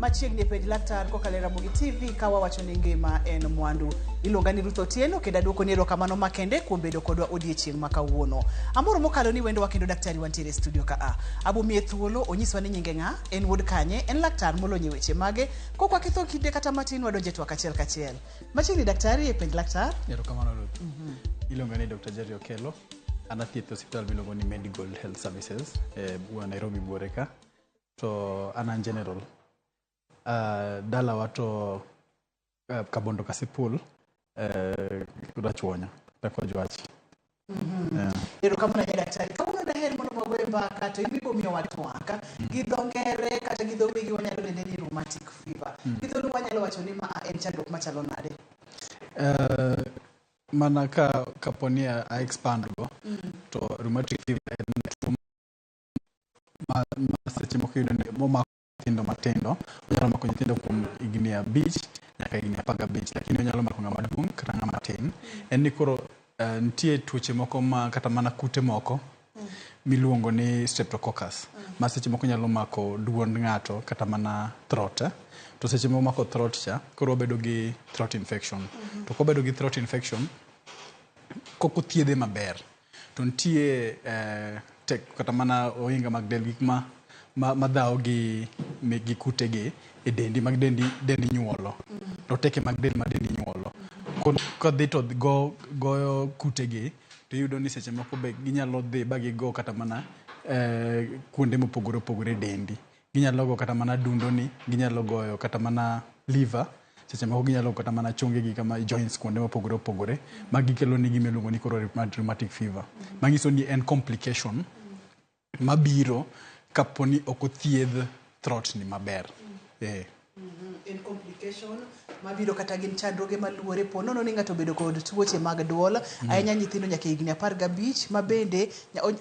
Machiegni e Penj Laktar kokalo e Ramogi TV ka wawacho ni ngima en mwandu. Iluonga ni Ruth Otieno kendo aduoko ni erokamano makende kuom bedo kodwa odiechieng' ma kawuono. Amor mokalo ni wendowa kendo daktari wantiere e studio ka a. Abo miye thuolo onyiswa ni nyinge ng'a, en wuod kanye, en laktar molony e weche mage. Kok waketho kinde kata matin wadonje twak achiel kachiel. Machiegni daktari e Penj Laktar. Erokamano Ruth. Iluonga ni Dr. Jerry Okello. An athieth e osiptal miluongo ni Medigold Health Services e Nairobi buore ka. To an an general. Dalawa to Kabondo Kasipul, Rachuonyo, Kojwach. Yeah. Erokamano ahinya daktari. Kawuono daher mondo wagoye mbaka to in ibo miyowa twak gi dho ngere kata gi dho wegi wanyalo dende ni rheumatic fever. Gi dholuo wanyalo wacho ni ma en chandruok machalo nade? Mana ka kapo ni a expand go to rheumatic fever en tuo ma seche moko iyudo ni momako nyithindo matindo. Onyalo mako nyithindo kuom higni 5 nyaka higni 15, lakini onyalo mako ng'ama duong' kata ng'ama tin. En ni koro nitie tuoche moko ma kata mana kute moko miluongo ni streptococcus ma seche moko nyalo mako duond ng'ato kata mana throat. To seche momako throat cha, koro wabedo gi throat infection. To kobedo gi throat infection, kok othiedhe maber, to nitie tek kata mana ohinga mag del, gik ma madhawo gi kute gi e dendi mag dendi dendi nyuolo. Roteke mag del ma dendi nyuolo. Kodhi to goyo kute gi, to iyudo ni seche moko be ginyalo dhi ba gigo kata mana kuonde mopogore opogore e dendi. Ginyalo go kata mana adundo ni, ginyalo goyo kata mana liver, seche moko ginyalo go kata mana chonge gi kama joints kuonde mopogore opogore, ma gikelo ni gima iluongo ni koro rheumatic fever. Manyiso ni en complication mabiro kapo ni ok othiedh throat ni maber. En complication mabiro kata gin chandruoge maluore po nono ni ng'ato obedo kod tuoche mag duol, ahinya nyithindo nyaka higni 15 ma bende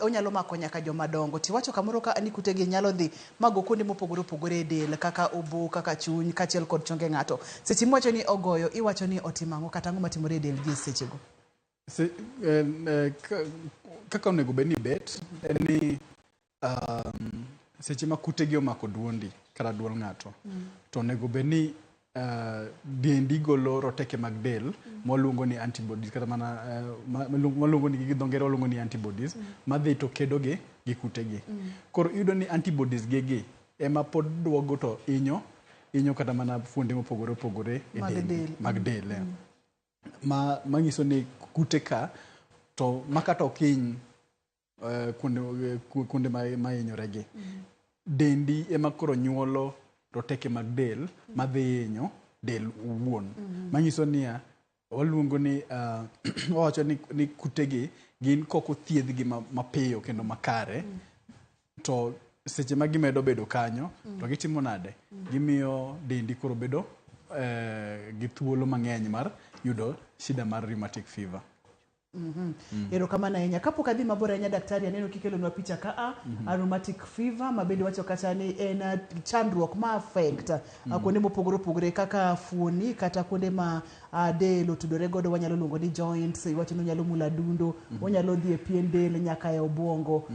onyalo mako nyaka joma dongo. Tiwacho kamoro ka ni kutegi nyalo dhi mago kuonde mopogore opogore e del kaka obo, kaka chuny kaachiel kod chonge ng'ato. Seche miwacho ni ogoyo, iwacho ni otimo ang'o kata ang'o matimore e del gi e sechego? Kaka onego bed ni bet en ni seche ma kutegi omako duondi kata duol ng'ato, to onego bed ni dendi golo roteke mag del mwaluongo ni antibodies, kata mana mwaluongo ni gi dho ngere waluongo ni antibodies, madhi to kedo gi kutegi. Koro iyudo ni antibodies gi ema pod duogo to hinyo kata mana fuonde mopogore opogore e mag dendi, del. Mag del. Ma manyiso ni kute ka to makata ok hiny kuonde ma hinyore gi. Dendi ema koro nyuolo roteke mag del madhi hinyo del owuon. Manyiso niya, waluongo ni wawacho ni kutegi gin kok othiedhgi mapiyo kendo makare, to seche ma gimedo bedo kanyo, to gitimo nade? Gimiyo dendi koro bedo gi thuolo mang'eny mar yudo shida mar rheumatic fever. Erokamano ahinya. Kapok adhi mabor ahinya daktari, aneno kikelonwa picha ka a rheumatic fever ma bende wacho kata ni en chandruok ma affect kuonde mopogore opogore kaka fuoni kata kuonde ma del otudore godo wanyalo luongo ni joints, iwacho ni onyalo mulo adundo, onyalo dhi e pien del nyaka e obwongo.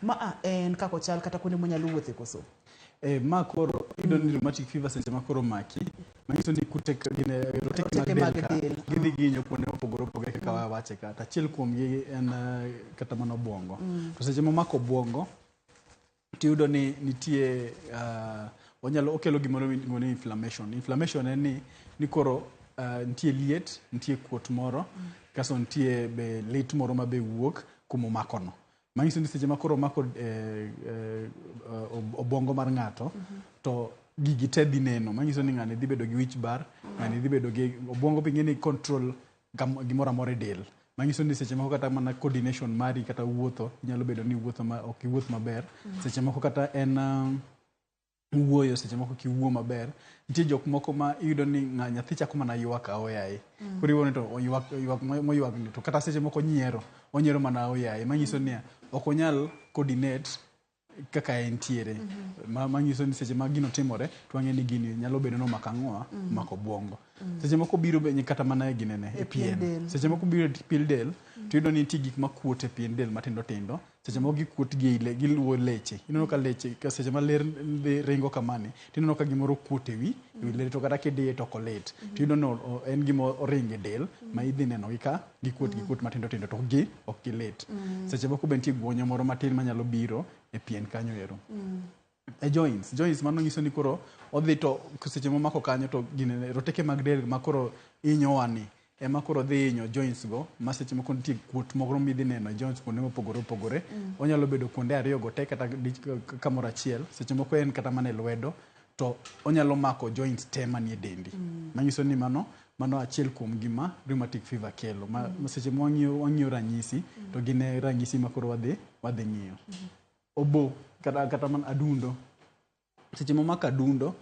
Ma a en kaka ochal kata kuonde monyalo wuothe koso? Ma koro iyudo ni rheumatic fever seche ma koro maki, manyiso ni kute gin roteke mag Roteke del mag ka del. Gidhi ginyo kuonde mopogore opogore kaka wawache ka. To achiel kuom gi en kata mana obwongo. To seche momako obwongo, tiyudo ni nitie onyalo okelo gimoro miluongo ni inflammation. Inflammation en ni koro nitie liet, nitie kuot moro, kasto nitie be lit moro ma be wuok kumomako no. Manyiso ni seche ma koro omako obwongo mar ng'ato, to gigi te dhi neno. Manyiso ni ng'ani dhi bedo gi wich bar, ng'ani dhi bedo gi obwongo be ing'e ni control gimoro amora e del. Manyiso ni seche moko kata mana coordination mari kata wuotho, inyalo bedo ni iwuotho ma ok iwuoth maber. Seche moko kata en wuoyo, seche moko ok iwuo maber. Nitie jok moko ma iyudo ni nyathi chako mana ywak aoyaye. Koro iwuo ni to oywak, ywak moywak ni to kata seche moko onyiero, onyiero mana aoyaye. Manyiso niya, ok onyal coordinate kaka entiere. Manyiso ni seche ma gino timore, to wang'e ni gini nyalo bedo ni omako ang'owa, omako obwongo. Seche moko biro be kata mana e ginene, e E pien pien. Del. Seche moko biro e pien del, to iyudo ni nitie gik makuot e pien del matindo tindo. Seche moko gikuot gi ei giluwo leche. Ineno ka leche ka seche ma ler dhi ringo kamani, tineno ka gimoro kuot e wi ler to kata kidiye to ok olit. Tiyudo ni en gima oringo e del ma idhi neno gi ka gikuot gikuot matindo tindo to ok ok gilit. Seche moko be nitie guonyo moro matin manyalo biro e pien kanyo ero. E joints, joints mano nyiso ni koro odhi to seche momako kanyo to ginene roteke mag del ma koro hinyowa ni ema koro dhi hinyo joints go ma seche moko nitie kuot moro midhi neno e joints kuonde mopogore opogore. Onyalo bedo kuonde ariyo go te kata kamoro achiel. Seche moko en kata mana e lwedo to onyalo mako joints te manie dendi. Manyiso ni mano achiel kuom gima rheumatic fever kelo. Ma seche ma wang'iyo ranyisi to gin e ranyisi ma koro wadhi ng'iyo. Obo kata mana adundo. Seche momako adundo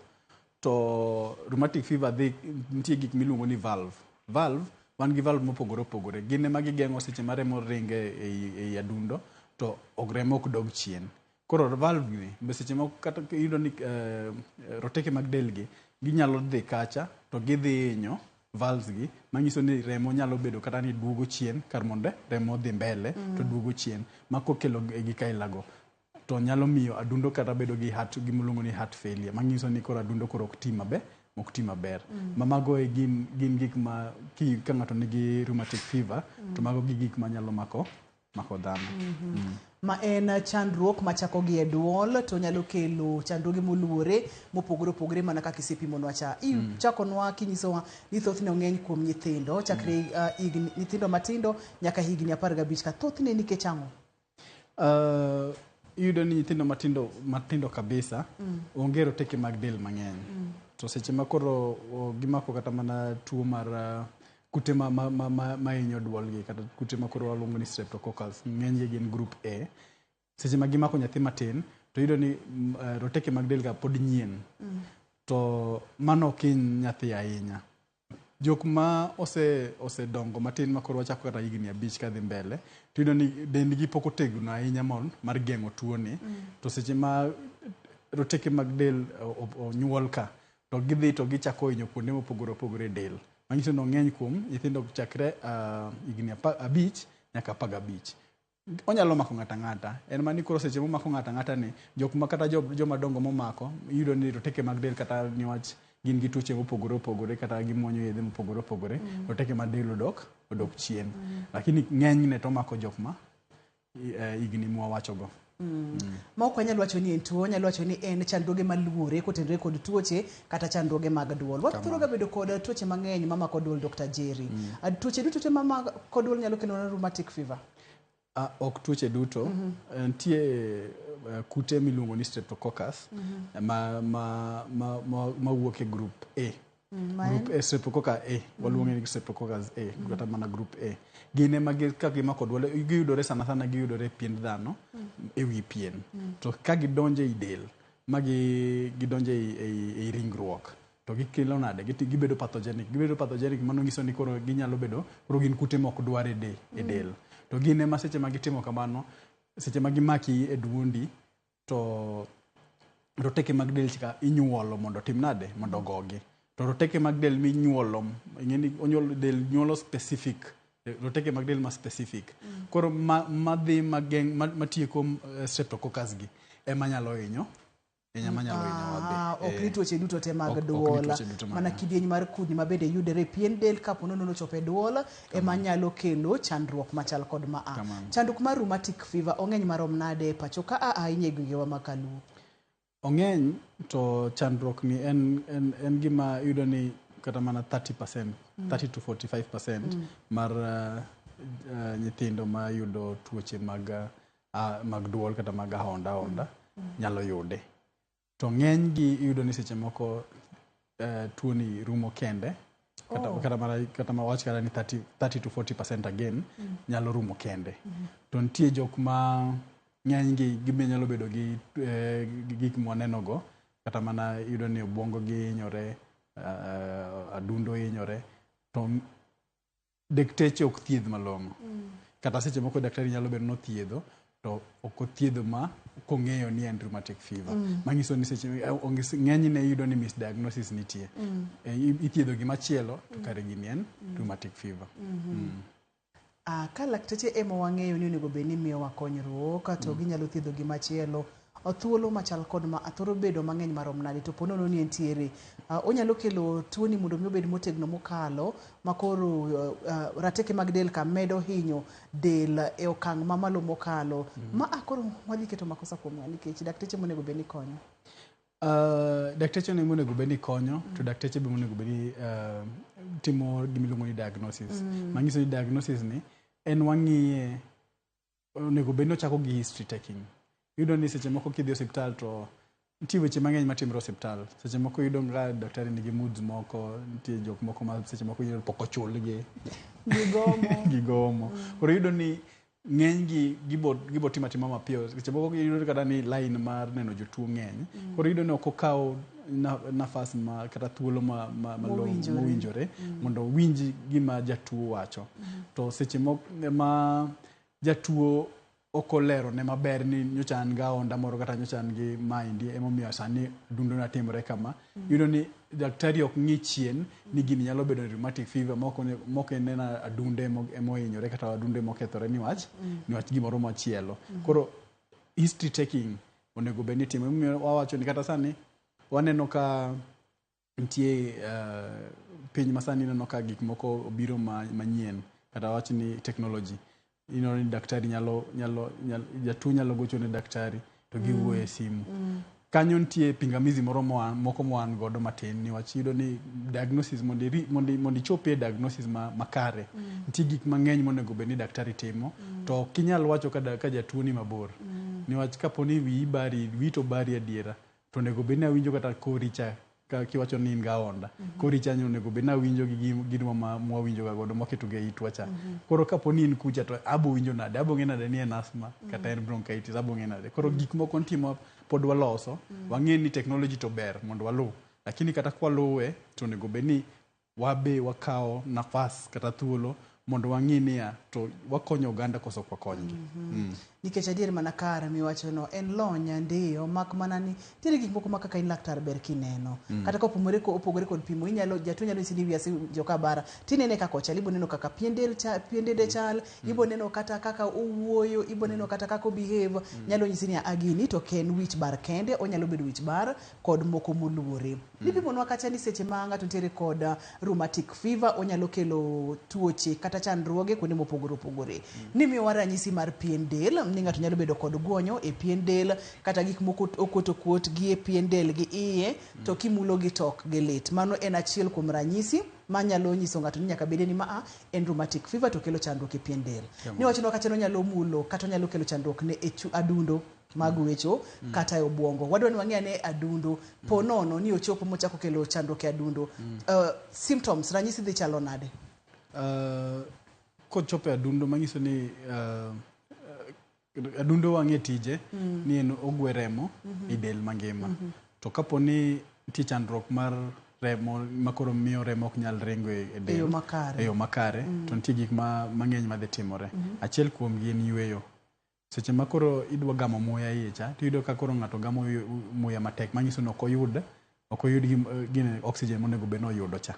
to rheumatic fever dhi nitie gik miluongo ni valve. Valve, wan gi valve mopogore opogore. Gin ema gigeng'o seche ma remo ringo ei adundo to remo ok dog chien. Koro valve ni be seche moko kata iyudo ni roteke mag del gi ginyalo dhi kacha to gidhi hinyo valves gi manyiso ni remo nyalo bedo kata ni duogo chien kar mondo remo dhi mbele to duogo chien ma kokelo gik aila go to nyalo miyo adundo kata bedo gi heart gimiluongo ni heart failure manyiso ni koro adundo koro ok ti maber ok ti maber. Ma mago e gin gik ma ka ng'ato nigi rheumatic fever to mago gi gik manyalo mako dhano. Ma en chandruok machako gi e duol to nyalo kelo chandruoge moluore mopogore opogore mana kaka isepimonwa cha. Ichakonwa kinyisowa ni thothne ong'eny kuom nyithindo chakre higni nyithindo matindo nyaka higni 15 ka thothne nikech ang'o? Iyudo ni nyithindo matindo kabisa onge roteke mag del mang'eny. To seche ma koro gimako kata mana tuo mar kute ma hinyo duolgi kata kute ma koro waluongo ni streptococcus, ng'enygi gin group A. Seche ma gimako nyathi matin to iyudo ni roteke mag del ga pod nyien. To mano ok hiny nyathi ahinya. Jok ma osedongo matin ma koro wachako kata higni 5 kadhi mbele, to iyudo ni dendgi pok otegno ahinya mar geng'o tuoni. To seche ma roteke mag del onyuol ka, to gidhi to gichako hinyo kuonde mopogore opogore e del. Manyiso ni ong'eny kuom nyithindo chakre higni 5 nyaka 15. Onyalo mako ng'ata ng'ata. En mana ni koro seche momako ng'ata ng'ata ni, jok ma kata joma dongo momako, iyudo ni roteke mag del kata niwach gin gi tuoche mopogore opogore kata gimuonyo yedhe mopogore opogore, roteke mag del odok chien. Lakini ng'enyne to omako jok ma higni mwawachogo. Ma ok wanyal wacho ni en tuo, wanyalo wacho ni en chandruoge maluore kotenore kod tuoche kata chandruoge mag duol. Wathoro ga bedo kod tuoche mang'eny mamako duol, Dr. Jerry. Tuoche duto te mamako duol nyalo kelo rheumatic fever? Ok tuoche duto. Nitie kute miluongo ni streptococcus ma wuok e group A. Group A, streptococcus A, waluonge ni streptococcus A, kata mana group A. Gin ema ka gimako duol, giyudore sana sana giyudore e piend dhano, e wi pien. To ka gidonjo ei del, ma gidonjo ei ringruok, to gikelo nade? Gibedo pathogenic. Gibedo pathogenic mano nyiso ni koro ginyalo bedo, koro gin kute mok dwar e del. To gin ema seche ma gitimo kamano, seche ma gimaki e duondi, to roteke mag del ka inyuolo mondo tim nade? Mondo ogogi. To roteke mag del minyuolo, ing'eni onyuolo del nyuolo specific, roteke mag del ma specific. Koro madhi mageng' matieko streptococcus gi ema nyalo hinyo. Ema nyalo hinyo wadhi. Ok ni tuoche duto te mag duol. Mana kidieny mar kudni ma bende yudore e pien del kapo nono ochopo e duol ema nyalo kelo chandruok machal kod ma a. Chandruok mar rheumatic fever ong'eny marom nade e pacho ka ahinya e gwengewa ma kaluo? Ong'eny to chandruok ni en gima iyudo ni kata mana 30%, 30 to 45% mar nyithindo ma yudo tuoche mag duol kata mag ahonda nyalo yude. To ng'eny gi iyudo ni seche moko tuoni rumo kende, kata mawach kata ni 30 to 40% again nyalo rumo kende. To nitie jok ma ng'eny gi gibe nyalo bedo gi gik mwaneno go, kata mana iyudo ni obwongo gi hinyore, adundo hinyore, to dakteche ok thiedh malong'o. Kata seche moko daktari nyalo bedo nothiedho, to ok othiedho ma kong'eyo ni en rheumatic fever. Manyiso ni seche ng'enyne iyudo ni misdiagnosis nitie. Ithiedho gimachielo to kare gini en rheumatic fever. Ka lakteche ema wang'eyo ni onego bed ni miyowa konyruok to ginyalo thiedho gimachielo, thuolo machal kod ma thoro bedo mang'eny marom nade to ponono ni entiere, onyalo kelo tuoni mondo mi obed motegno mokalo makoro rateke mag del ka medo hinyo del e okang' mamalo mokalo. Ma koro wadhi keto makosa kuom ng'a nikech dakteche monego bed ni konyo? Dakteche onego bed ni konyo, to dakteche be monego bed ni timo gimiluongo ni diagnosis. Manyiso ni diagnosis ni en wang'iye, onego bed ni ochako gi history taking. Iyudo ni seche moko kidhi e osiptal to nitie weche mang'eny matimore e osiptal. Seche moko iyudo ka daktari nigi moods moko, nitie jok moko ma seche moko iyudo pok ochulgi. Gigomo. Gigomo. Koro iyudo ni ng'eny gi gibo timo atima mapiyo. Seche moko iyudo kata ni line mar neno jotuo ng'eny. Koro iyudo ni ok okaw nafas ma kata thuolo ma mowinjore mondo owinj gima jatuo wacho. To seche moko ma jatuo ok olero ne maber ni nyocha an gi ahonda moro kata nyocha an gi maendi emomiyo sani adundo na timore kama. Iyudo ni daktari ok ng'i chien ni gini nyalo bedo rheumatic fever mok en adunde emohinyore kata adunde mokethore niwach gimoro machielo. Koro history taking onego bed ni itimo. Emomiyo wawacho ni kata sani waneno ka nitie piny masani ineno ka gik moko obiro manyien kata wach ni technology. Ineno ni daktari nyalo jatuo nyalo gocho ne daktari to giwuoyo e simu. Kanyo nitie pingamizi moro moko mwan godo matin niwach iyudo ni diagnosis mondo ichopie diagnosis makare. Nitie gik mang'eny monego bed ni daktari timo to ok inyal wacho ka jatuo ni mabor. Niwach kapo ni wiyi bari, wiyi to bari adiera, to onego bed ni awinjo kata kori cha kiwacho ni in gi ahonda. Kori cha onego bed ni awinjo gi gino mwawinjo ga godo mwaketo ga e itwa cha. Koro kapo ni in kucha to abo winjo nade, abo ng'e nade ni en asthma kata en bronchitis, abo ng'e nade. Koro gik moko nitie ma pod waloso, wang'e ni technology to ber mondo waluw. Lakini kata kwaluwe to onego bed ni wabe wakawo nafas kata thuolo mondo wang'i niya to wakonyo oganda koso ok wakonygi. Nikech adier mana kare miwachono en lony ndiyo, mak mana ni nitiere gik moko ma kaka in laktar ber kineno. Kata kopogore kod pimo, inyalo jatuo nyalo nyisi ni wiya osewinjo ka bara, tinene kaka ochal, ibo neno kaka pien del chal, pien dende chal, ibo neno kata kaka owuoyo, ibo neno kata kaka obehave, nyalo nyisi ni a gini to ok en wich bar kende, onyalo bedo wich bar kod moko moluore. Nipimonwa kacha ni seche ma ng'ato nitiere kod rheumatic fever onyalo kelo tuoche kata chandruoge kuonde mopogore opogore. Nimiyowa ranyisi mar pien del, ni ng'ato nyalo bedo kod guonyo e pien del kata gik moko okuot okuot gi e pien del gi iye to kimulo gi to ok gilit. Mano en achiel kuom ranyisi manyalo nyiso ng'ato ni nyaka bede ni maa en rheumatic fever to kelo chandruok e pien del. Niwachonwa kacha ni onyalo mulo kata onyalo kelo chandruok ne e adundo mag wecho kata e obwongo. Wadwa ni wang'e ane adundo, po nono ni ochopo mochako kelo chandruok e adundo. Symptoms, ranyisi dhi chalo nade? Kochopo e adundo manyiso ni adundo wang'e tije ni en ogwe remo e del mangima. To kapo ni nitie chandruok mar remo makoro miyo remo ok nyal ringo e del e yo makare, to nitie gik mang'eny madhi timore. Achiel kuom gi en yweyo. Seche ma koro idwa gamo muya iye cha, tiyudo ka koro ng'ato gamo muya matek, manyiso ni ok oyud gine oxygen monego bed ni oyudo cha.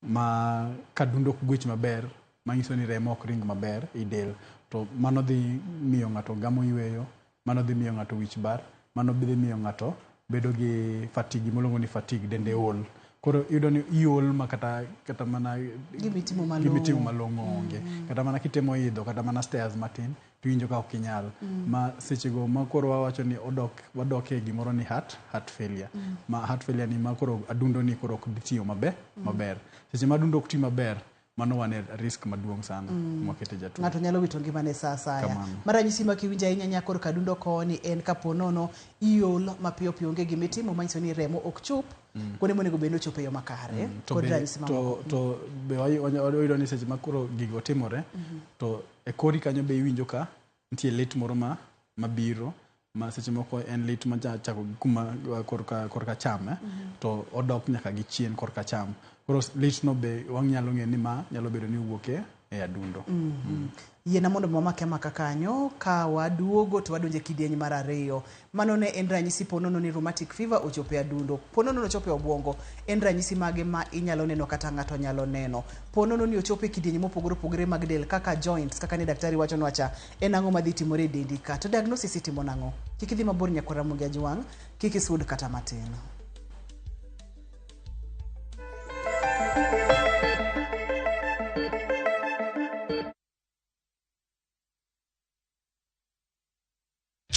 Ma ka adundo ok gwech maber, manyiso ni remo ok ring maber e del. To mano dhi miyo ng'ato gamo yweyo, mano dhi miyo ng'ato wich bar, mano dhi miyo ng'ato bedo gi fatigue, gimiluongo ni fatigue, dende ol. Koro iyudo ni iol ma kata mana Gimitimo malong'o onge. Kata mana kitemo idho, kata mana stairs matin, to iwinjo ka ok inyal. Ma sechego ma koro wawacho ni wadok e gimoro ni heart failure. Ma heart failure ni ma koro adundo ni koro ok dhi tiyo maber. Seche ma adundo ok ti maber, mano wan e risk maduong' sana mwakete jatuo. Ng'ato nyalo wito ngimane sa asaya. Ma ranyisi ma kiwinjo ahinya nya korka adundo koni en kapo nono iol mapiyo piyo onge gimitimo manyiso ni remo ok chop kuonde monego bed ni ochopo e yo makare. Kod ranyisi mamoko. To be wayudo ni seche ma koro gigo timore, to e kori kanyo be iwinjo ka nitie lit moro mabiro, ma seche moko en lit ma chako kuma korka cham, to odok nyaka gi chien korka cham. Koro lit no be wanyalo ng'eyo ni ma nyalo bedo ni owuok e e adundo. Yiena mondo wamake amaka kanyo ka waduogo to wadonjo e kidieny mar ariyo. Mano ne en ranyisi ponono ni rheumatic fever ochopo e adundo. Ponono ochopo e obwongo, en ranyisi mage ma inyalo neno kata ng'ato nyalo neno. Ponono ni ochopo e kidienje mopogore opogore mag del kaka joints, kaka ne daktari wachonwa cha, en ang'o madhi timore e dendi ka. To diagnosis itimo nang'o? Kik idhi mabor nyakwar Ramogi Ajwang', kik isud kata matin.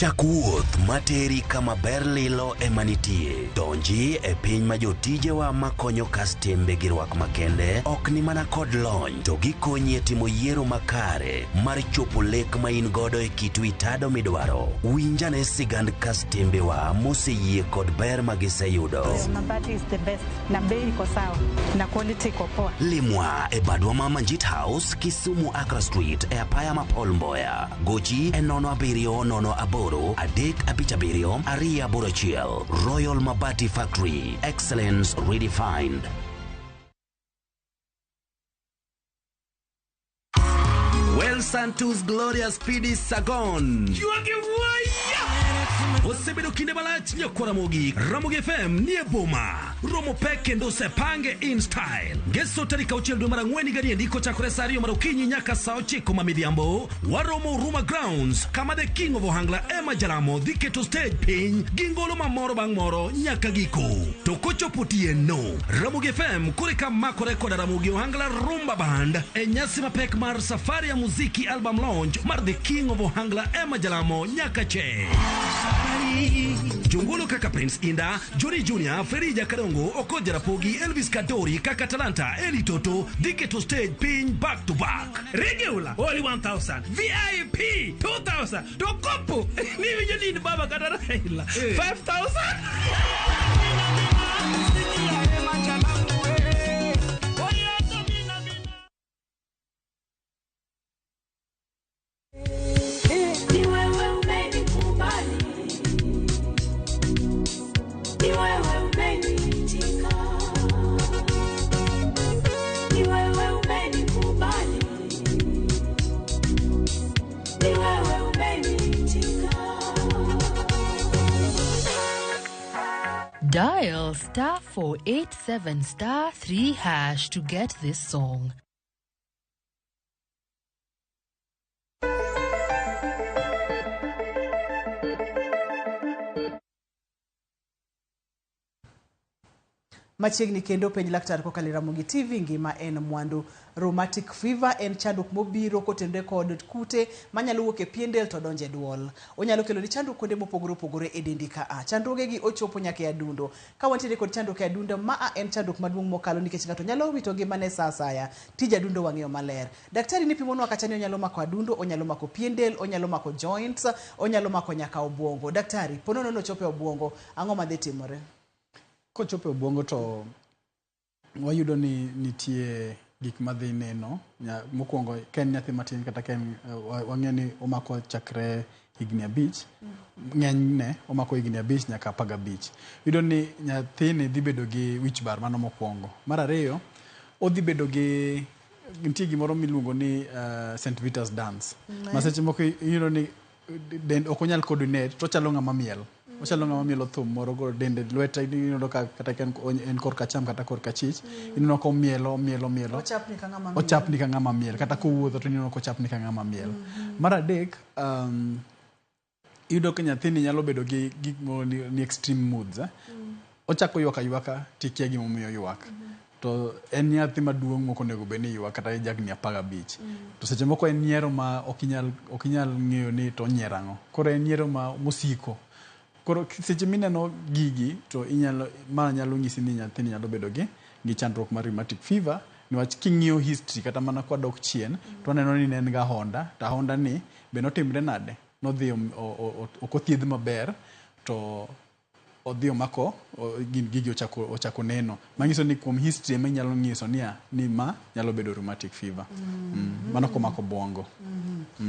Chak wuoth materi kama ber lilo ema nitie. Donji e piny ma jotijewa makonyo kastembe gi rwak makende ok ni mana kod lony to gikonyi e timo yiero makare mar chopo lek ma in godo e kit wi tado midwaro. Winjane sigand kastembewa moseyie kod ber ma giseyudo. Mabati is the best na bei iko sawa na quality iko poa. Limwa e badwa ma Manjit House, Kisumu Accra Street e apaya ma Paul Mboya. Gochi e 07 08 357 281. Royal Mabati Factory. Excellence redefined. Well Santos Glorious PD Sagon. Osebedo kinde malach nyakwar Ramogi. Ramogi FM nie boma. Romo pek kendo osepange in style. Ngeso tarik auchiel dwe mar ang'wen higa niendi kochakore sa ariyo mar okinyi nyaka sa ochiko ma midhiambo. Waromo Huruma Grounds kama the king of Ohangla Emma Jalamo dhi keto stage piny gi ngolo mamoro bang' moro nyaka giko. To kochopo otieno, Ramogi FM koreka makore koda Ramogi Ohangla Rumba Band e nyasi mapek mar Safari ya Muziki album launch mar The King of Ohangla Emma Jalamo nyaka che. Jongolo kaka Prince Inda, Johnny Junior, Ferija Kadongo, Okoth Jarapogi, Elvis Kadori, kaka Talanta, Eli Toto, dhi keto stage piny back to back. Regular only 1000, VIP 2000, to kopo niwinjo ni in baba kata Raila 5000. Ni wewe umenikubali, ni wewe umeniitika, ni wewe umenikubali, ni wewe umeniitika. Dial star 487 star 3 hash to get this song. Machiegni kendo penj laktar kokalo e Ramogi TV ngima en mwandu. Rheumatic fever en chandruok mobiro kotenore kod kute manyalo wuok e pien del to donjo e duol. Onyalo kelo ni chandruok kuonde mopogore opogore e dendi ka a. Chandruogegi ochopo nyaka e adundo. Ka wantiere kod chandruok e adundo, maa en chandruok maduong' mokalo nikech ng'ato nyalo wito ngimane sa asaya. Tij adundo wang'eyo maler. Daktari ni pimonwa kacha ni onyalo mako adundo, onyalo mako pien del, onyalo mako joints, onyalo mako nyaka obwongo. Daktari, ponono nochopo e obwongo, ang'o madhi timore? Kochopo e obwongo to wayudo ni nitie gik madhi neno. Mokwongo ka en nyathi matin kata ka en wang'eyo ni omako chakre higni 5, ng'enyne omako higni 5 nyaka 15. Iyudo ni nyathini dhi bedo gi wich bar, mano mokwongo. Mar ariyo, odhi bedo gi nitie gimoro miluongo ni St. Vitus dance. Ma seche moko iyudo ni dend ok onyal coordinate to ochalo ng'ama miel. Ochalo ng'ama mielo thum moro go dende lwete iyudo ka kata ka en korka acham kata korka achich ineno ka omielo omielo omielo. Ochapni ka ng'ama miel. Ochapni ka ng'ama miel kata kowuotho to ineno ka ochapni ka ng'ama miel. Mar adek, iyudo ka nyathini nyalo bedo gi gik moro ni extreme moods. Ochako ywak aywaka tikia gimomiyo oywak. To en nyathi maduong' mok onego bed ni ywak kata jahigni 15. To seche moko en nyiero ma ok inyal ng'eyo ni to onyiero ang'o. Koro en nyiero ma mosiko. Koro seche mineno gigi to inyalo ma nyalo nyisi ni nyathini nyalo bedo gi chandruok mar rheumatic fever niwach king'iyo history kata mana kwadok chien to waneno ni ne en ga ahonda to ahonda ni be notimre nade nodhi ok othiedh maber to odhi omako gigi ochako neno. Manyiso ni kuom history ema inyalo nyiso niya ni ma nyalo bedo rheumatic fever. Mano komako obwongo.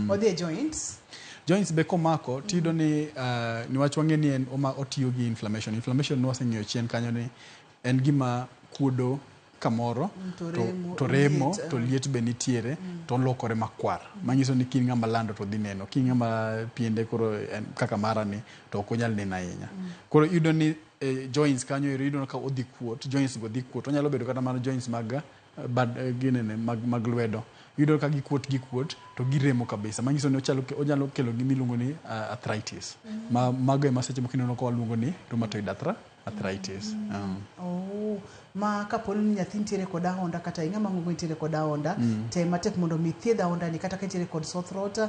Odhi e joints. Joints be komako tiyudo ni niwach wang'e ni en otiyo gi inflammation. Inflammation nwaseng'iyo chien kanyo ni en gima kuodo kamoro to remo, to remo liet, to liet be nitiere to olokore makwar manyiso ni kin ng'ama lando to dhi neno kin ng'ama piende koro en kaka mara ni to ok onyal neno ahinya koro iyudo ni joints kanyo ero iyudo ka odhi kuot joints go dhi kuot onyalo bedo kata mana joints mag bad ginene mag lwedo iyudo ka gikuot gikuot to giremo kabisa manyiso ni ochalo onyalo kelo gima iluongo ni arthritis ma mago ema seche moko ineno ka waluongo ni rheumatoid arthritis. Oh, ma kapo ni nyathi nitiere kod ahonda kata ing'ama ng'ongo nitiere kod ahonda tem matek mondo mi thiedh ahonda ni kata ka nitiere kod sore throat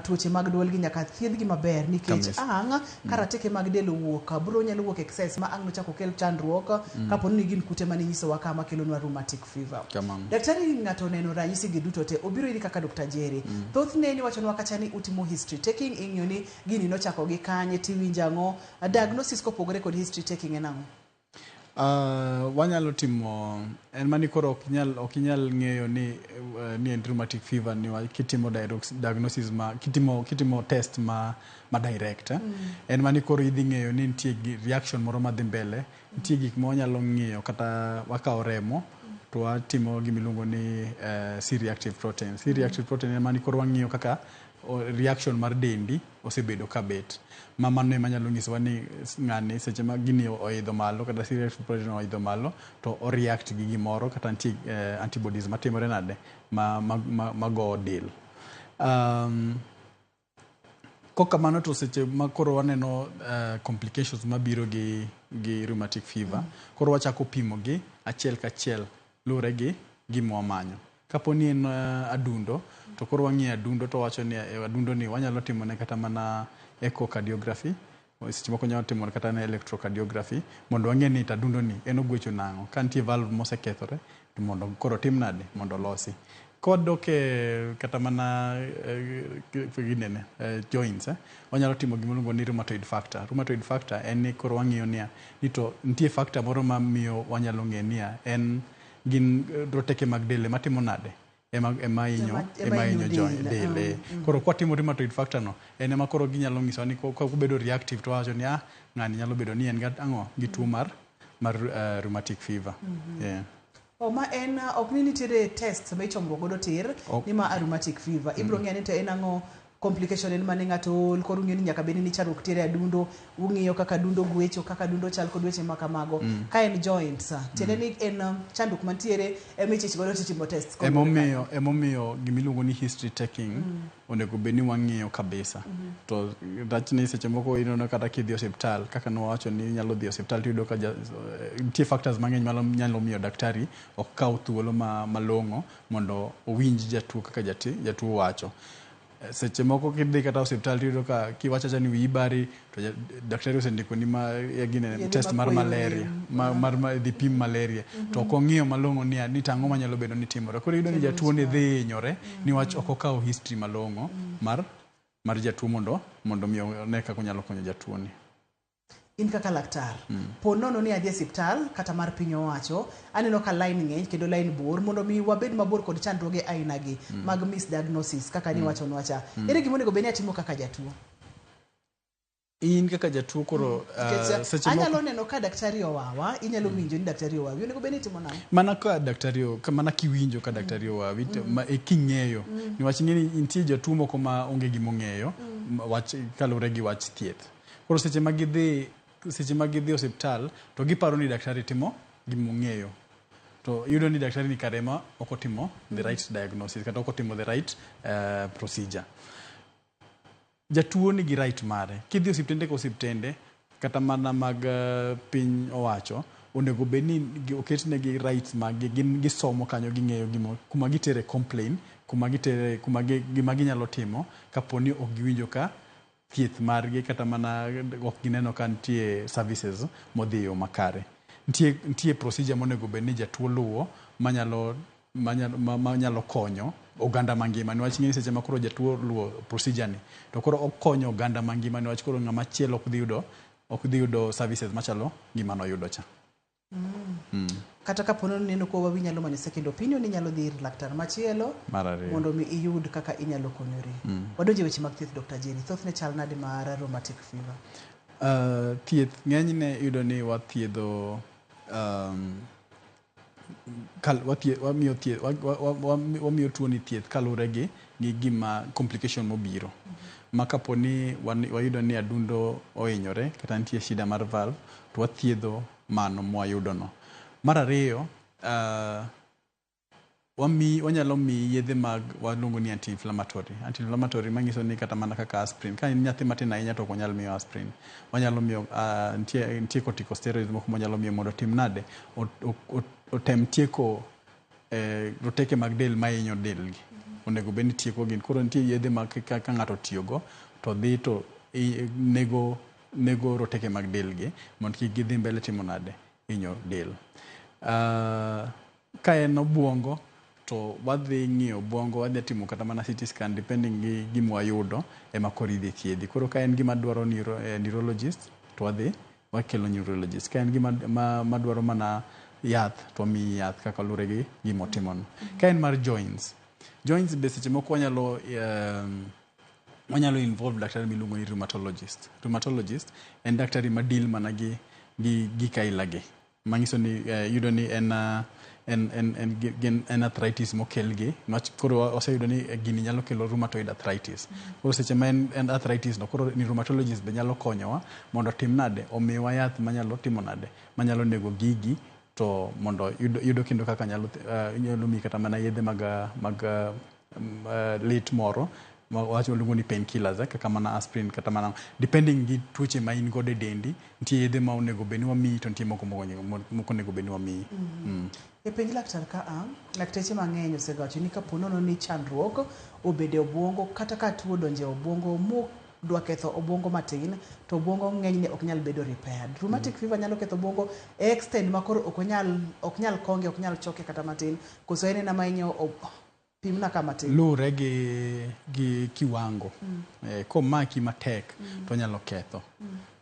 tuoche mag duol gi nyaka thiedhgi maber nikech ang' ka rateke mag del owuok bro nyalo wuok excess ma ang' nochako kel chandruok kapo ni gin kute mane inyisowa ka makelonwa rheumatic fever. Kamano. Daktari ng'ato oneno ranyisi gi duto te obiro iri kaka Dr. Jerry. Thothne niwachonwa kacha ni utimo history taking ing'iyo ni gini nochako gi kanye tiwinjo ang'o diagnosis kopogore kod history taking en ang'o? Wanyalo timo en mani koro ok inyal ng'eyo ni en rheumatic fever ni kitimo diagnosis ma kitimo test ma direct En mani koro idhi ng'eyo ni nitie reaction moro madhi mbele nitie gik ma wanyalo ng'iyo kata wakawo remo to watimo gima iluongo ni C-reactive protein. C-reactive protein en mani koro wang'iyo kaka reaction mar dendi osebedo kabet ma mano ema nyalo nyisowa ni ng'ani seche ma gini oidho malo kata C-reactive protein oidho malo to o react gi gimoro kata nitie antibodies matimore nade ma go del. Kokamano to seche ma koro waneno complications mabiro gi rheumatic fever koro wachako pimo gi achiel kachiel luwore gi gima wamanyo. Kapo ni en adundo to koro wang'iyo adundo to wawacho ni adundo ni wanyalo timone kata mana echocardiography seche moko nyalo timo kata na electrocardiography mondo wang'e ni to adundo ni en ogwecho nang'o ka nitie valve mosekethore to mondo koro otim nade mondo olosi. Kwadok e kata mana ginene joints wanyalo timo gima iluongo ni rheumatoid factor. Rheumatoid factor en ni koro wang'iyo niya ni to nitie factor moro mamiyo wanyalo ng'e niya en gin roteke mag del ema timo nade ema hinyo del. Koro kwatimo rheumatoid factor no en ema koro ginyalo nyisowa ni kobedo reactive to wawacho ni ng'ani nyalo bedo ni en ang'o gi tuo mar rheumatic fever. Yeah. O ma en ok ni nitiere test ma ichomruok godo tir ni ma rheumatic fever. Ibiro ng'eyo ni to en ang'o complication en mane ng'ato ol koro ung'eyo ni nyaka bed ni chandruok nitiere e adundo ung'iyo kaka adundo gwecho kaka adundo chal kod weche ma kamago. Ka en joints tiende ni en chandruok mantiere ema ichich godo titimo test. Emomiyo gimiluongo ni history taking onego bed ni wang'iyo kabisa. To rachni seche moko ineno kata kidhi e osiptal kaka nwawacho ni inyalo dhi e osiptal tiyudo ka nitie factors mang'eny manyalo miyo daktari ok kaw thuolo malong'o mondo owinj jatuo kaka jatuo wacho. Seche moko kidhi kata osiptal tiyudo ka kiwacho awacha ni wiyi bari to daktari osendikoni ginene test mar malaria mar dhi pim malaria to ok ong'iyo malong'o ni to ang'o manyalo bedo ni timore. Koro iyudo ni jatuo ni dhi hinyore niwach ok okawo history malong'o mar jatuo mondo mi one kaka onyalo konyo jatuo ni. In kaka laktar, po nono ni adhi e osiptal kata mar piny owacho, aneno ka line ng'eny kendo line bor mondo mi wabed mabor kod chandruoge aina gi mag misdiagnosis kaka niwachonwa cha. Ere gima onego bed ni atimo kaka jatuo? In kaka jatuo koro seche moko anyalo neno ka daktari owawa, inyalo winjo ni daktari owawi, onego bed ni itimo nang'o? Mana ka daktari mana kiwinjo ka daktari owawi king'eyo niwach ing'e ni nitie jotuo moko ma onge gima ong'eyo wach kaluwore gi wach thieth. Koro seche ma gidhi osiptal to giparo ni daktari timo gima ong'eyo. To iyudo ni daktari ni kare ema ok otimo the right diagnosis kata ok otimo the right procedure. Jatuo nigi right mare. Kidhi osiptende ka osiptende kata mana mag piny owacho onego bed ni oketnegi rights mag gi gin gisomo kanyo ging'eyo kuma gitere complain kuma gitere kuma gima ginyalo timo kapo ni ok giwinjo ka thieth margi kata mana ok gineno ka nitie services modhi e yo makare. Nitie procedure monego bed ni jatuo luwo manyalo konyo oganda mangima niwach ing'e ni seche ma koro jatuo oluwo procedure ni to koro okonyo oganda mangima niwach koro ng'ama chielo ok dhi yudo services machalo gima noyudo cha. Kata kapo ni ineno kowawi inyalo manyo second opinion inyalo dhi ir laktar machielo mondo mi iyud kaka inyalo konyori. Wadonje weche mag thieth Dr. Jerry, thothne chal nade mar rheumatic fever? Thieth ng'enyne iyudo ni wathiedho Wamiyo thieth, wamiyo tuo ni thieth kaluwore gi gima complication mobiro. Ma kapo ni wayudo ni adundo ohinyore kata nitie shida mar valve, to wathiedho mano mwayudo no. Mar ariyo, wanyalo miyi yedhe mag waluongo ni anti-inflammatory. Anti-inflammatory manyiso ni kata mana kaka aspirin. Ka in nyathi matin ahinya to ok wanyal miyo aspirin. Wanyalo miyo nitie corticosteroids moko mwanyalo miyo mondo otim nade? Otem tieko roteke mag del mahinyo del gi. Onego bed ni tieko gin. Koro nitie yedhe ma ka ng'ato otiyogo to dhi to nego roteke mag del gi mondo kik gidhi mbele timo nade? Hinyo del. Ka en obuongo to wadhi ng'iyo obuongo, wadhi timo kata mana CT scan depending gi gima wayudo ema koro idhi thiedhi. Koro ka en gima dwaro neurologist to wadhi wakelo neurologist. Ka en gima madwaro mana yath to wamiyi yath kaka luwore gi gima otimono. Ka en mar joints, joints be seche moko wanyalo involve daktari miluongo ni rheumatologist. Rheumatologist en daktari ma deal mana gi gik aila gi. Manyiso ni yudo ni en arthritis mokel gi koro oseyudo ni gini nyalo kelo rheumatoid arthritis. Koro seche ma en arthritis no, koro ni rheumatologist be nyalo konyowa mondo otim nade, omiwa yath manyalo timo nade, manyalo nego gigi to mondo yudo kendo kaka nyalo miyi kata mana yedhe mag lit moro wacho luongo ni painkillers, kaka mana aspirin kata mana depending gi tuoche ma in godo e dendi, nitie yedhe ma onego bed ni wamiyi to nitie moko mok onego bed ni wamiyi. E penj laktar ka a, lakteche mang'eny osegawacho ni kapo nono ni chandruok obede e obuongo kata ka tuo odonjo e obuongo modwa ketho obuongo matin to obuongo ng'enyne ok nyal bedo repaired. Rheumatic fever nyalo ketho obuongo e extent ma koro ok nyal konge, ok nyal choke kata matin, koso en ena ma hinyo pimna ka matin. Luwore gi kiwango. Komaki matek to onyalo ketho.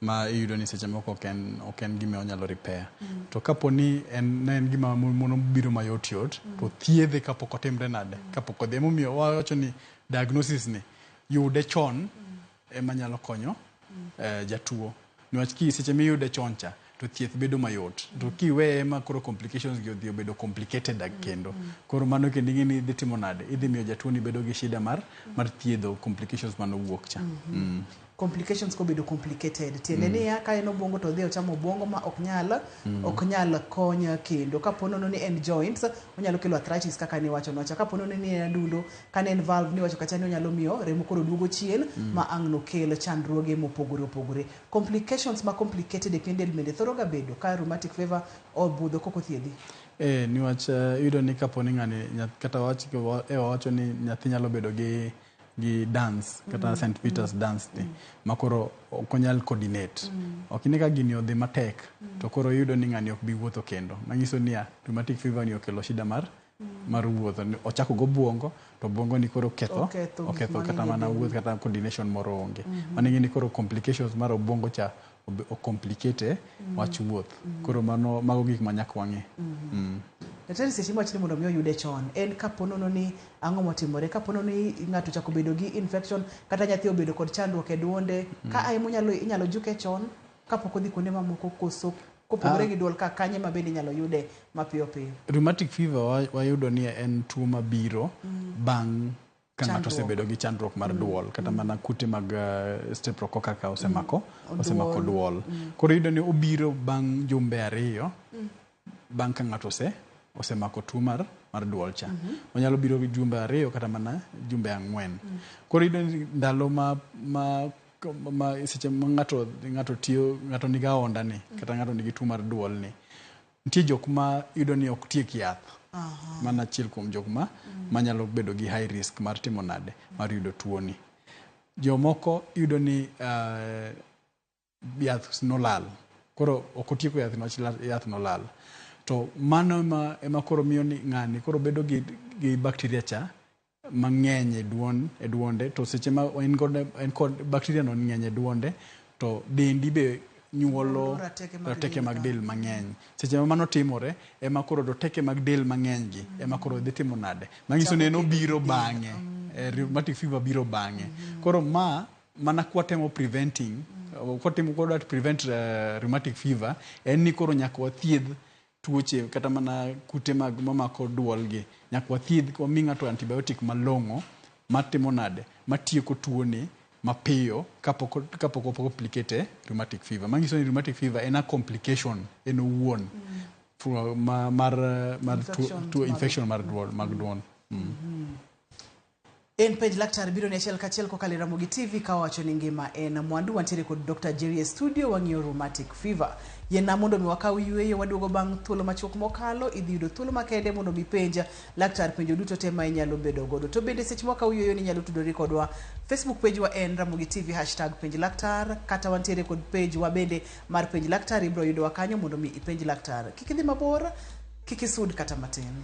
Ma iyudo ni seche moko ok en gima onyalo repair. To kapo ni en gima mono biro mayot yot, to thiedhe kapok otimre nade, kapok odhi. Emomiyo wawacho ni diagnosis ni yude chon ema nyalo konyo jatuo. Niwach ki seche miyude chon cha to thieth bedo mayot. To kiweye ma koro complications gi odhi obedo complicated kendo. Koro mano kendo ing'e ni idhi timo nade? Idhi miyo jatuo ni bedo gi shida mar thiedho complications manowuok cha. Complications kobedo complicated. Tiende ni ka en obuongo to odhi ochamo obuongo ma ok nyal konyo kendo. Kapo nono ni en joints, onyalo kelo arthritis kaka niwacho nocha. Kapo nono ni en adundo, ka ne en valve niwacho kacha ni onyalo miyo remo koro duogo chien ma ang' nokel chandruoge mopogore opogore. Complications ma complicated e pien del bende thoro ga bedo ka rheumatic fever obudho kok othiedhi. Niwach iyudo ni kapo ni ng'ani kata wacho ni nyathi nyalo bedo gi dance kata St. Peter's dance ni ma koro ok onyal coordinate. Ok ine ka gini odhi matek to koro iyudo ni ng'ani ok bi wuotho kendo. Manyiso ni rheumatic fever ni okelo shida mar wuotho. Ochako go buongo to buongo ni koro ketho kata mana wuoth kata coordination moro onge. Mano ing'e ni koro complications mar obuongo cha o complicate wach wuoth. Koro mano mago gik ma nyaka wang'e. Daktari seche mwacho ni mondo mi oyude chon en kapo nono ni ang'o motimore, kapo nono ni ng'ato ochako bedo gi infection kata nyathi obedo kod chandruok e duonde, ka ae inyalo juke chon kapok odhi kuonde mamoko koso kopogore gi duol ka kanye ma bende inyalo yude mapiyo piyo. Rheumatic fever wayudo ni en tuo mabiro bang' ka ng'ato osebedo gi chandruok mar duol kata mana kute mag streptococcus ka osemako duol. Koro iyudo ni obiro bang' jumbe 2 bang' ka ng'ato osemako tuo mar duol cha. Onyalo biro gi jumbe 2 kata mana jumbe 4. Koro iyudo ni ndalo ma seche ma ng'ato tiyo, ng'ato nigi ahonda ni kata ng'ato nigi tuo mar duol ni, nitie jok ma iyudo ni ok tiek yath. Mana achiel kuom jok ma manyalo bedo gi high risk mar timo nade, mar yudo tuo ni. Jomoko iyudo ni yath nolal. Koro ok otieko yath niwach yath nolal. To mano ema koro miyo ni ng'ani koro bedo gi bacteria cha mang'eny e duonde, to seche ma en kod bacteria no ng'eny e duonde to dendi be nyuolo roteke mag del mang'eny. Seche ma mano timore ema koro roteke mag del mang'eny gi ema koro dhi timo nade, manyiso ni en obiro bang'e. Rheumatic fever biro bang'e. Koro ma mana kwatemo preventing, kwatemo kwadwa prevent rheumatic fever, en ni koro nyaka wathiedh tuoche kata mana kute mag mamako duol gi nyaka wathiedh wami ng'ato antibiotic malong'o matimo nade matieko tuoni mapiyo kapok complicate rheumatic fever. Manyiso ni rheumatic fever en a complication en owuon mar infection mar duol mag duol. En penj laktar biro ni achiel kachiel kokalo e Ramogi TV ka wacho ni ngima en mwandu. Wantiere kod Dr. Jerry e studio wang'iyo rheumatic fever. Yiena mondo mi wakaw yueyo waduogo bang' thuolo machuok mokalo. Idhi yudo thuolo makende mondo mi penj laktar penjo duto te ma inyalo bedo godo. To bende seche mwakaw yueyo ni inyalo tudori kodwa. Facebook page wa en Ramogi TV #penj laktar, kata wantiere kod page wa bende mar penj laktar. Ibiro yudowa kanyo mondo mi ipenj laktar. Kik idhi mabor, kik isud kata matin.